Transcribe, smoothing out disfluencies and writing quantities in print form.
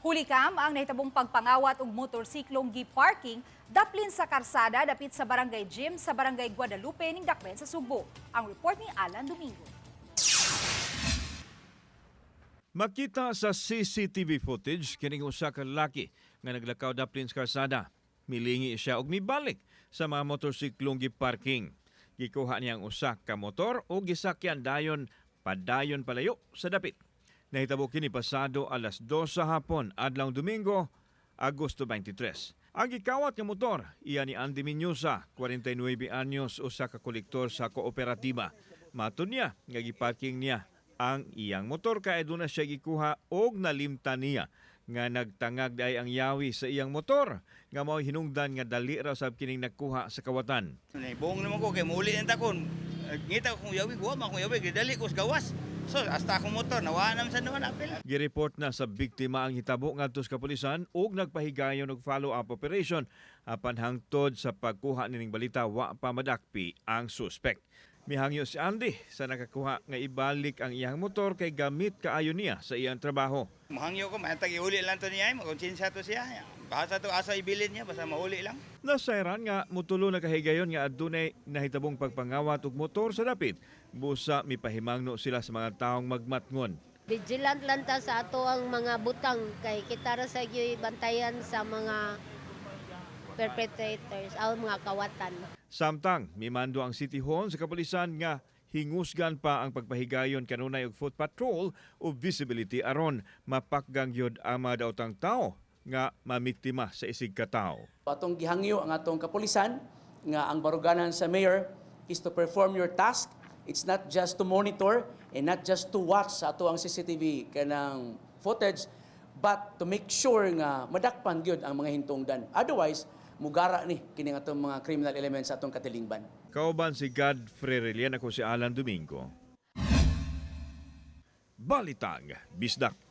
Hulikam ang nahitabong pagpangawat og motorsiklong gi-parking daplin sa karsada dapit sa Barangay Gym sa Barangay Guadalupe ning Dakbayan sa Sugbo. Ang report ni Alan Domingo. Makita sa CCTV footage kining usa ka lalaki nga naglakaw daplin sa karsada. Milingi siya og mibalik sa mga motorsiklong giparking. Gikuha niya ang usa ka motor ug gisakyan dayon padayon palayo sa dapit. Nahitabo kini pasado alas 2 sa hapon adlaw Domingo, Agosto 23. Ang gikawat nga motor iya ni Andy Miñosa, 49 anyos, usa ka kolektor sa kooperatiba. Matud niya nga giparking niya ang iyang motor kay aduna siya gikuha og nalimtan niya nga nagtangag diay ang yawi sa iyang motor nga mao hinungdan nga dali ra sab kining nakuha sa kawatan. Naibong naman ko kay muli ng takon. Ngita ko kung yawi, wa man kung yawi, gidali ko sa gawas. So, hasta akong motor, nawala naman sa naman apil. Gireport na sa biktima ang hitabo ngadto sa kapulisan ug nagpahigayon og follow-up operation, apan hangtod sa pagkuha nining balita, wa pa madakpi ang suspect. Mihangyo si Andy sa nakakuha nga ibalik ang iyang motor kay gamit kaayo niya sa iyang trabaho. Mahangyo ko, mahantag iuli lang to niya, makonsensya to siya. Basta to asa ibilin niya, basta mauli lang. Nasayran nga mutulo na kahigayon nga adunay nahitabong pagpangawat og motor sa dapit. Busa mipahimangno sila sa mga taong magmatngon. Vigilant lang ta sa ato ang mga butang kay kita ra sa gyoy bantayan sa mga perpetrators aw mga kawatan. Samtang mimando ang City Hall sa kapulisan nga hingusgan pa ang pagpahigayon kanunay og foot patrol o visibility aron mapakgang gyud ang mga daotang tao nga mamiktima sa isig katawo. Atong gihangyo ang atong kapulisan nga ang baruganan sa mayor is to perform your task. It's not just to monitor and not just to watch sa ato ang CCTV kanang footage, but to make sure nga madakpan gyud ang mga hintungdan. Otherwise, mugara ni kining atong mga criminal elements sa atong katilingban. Kauban si Godfrey Relian, ako si Alan Domingo. Balitang Bisdak.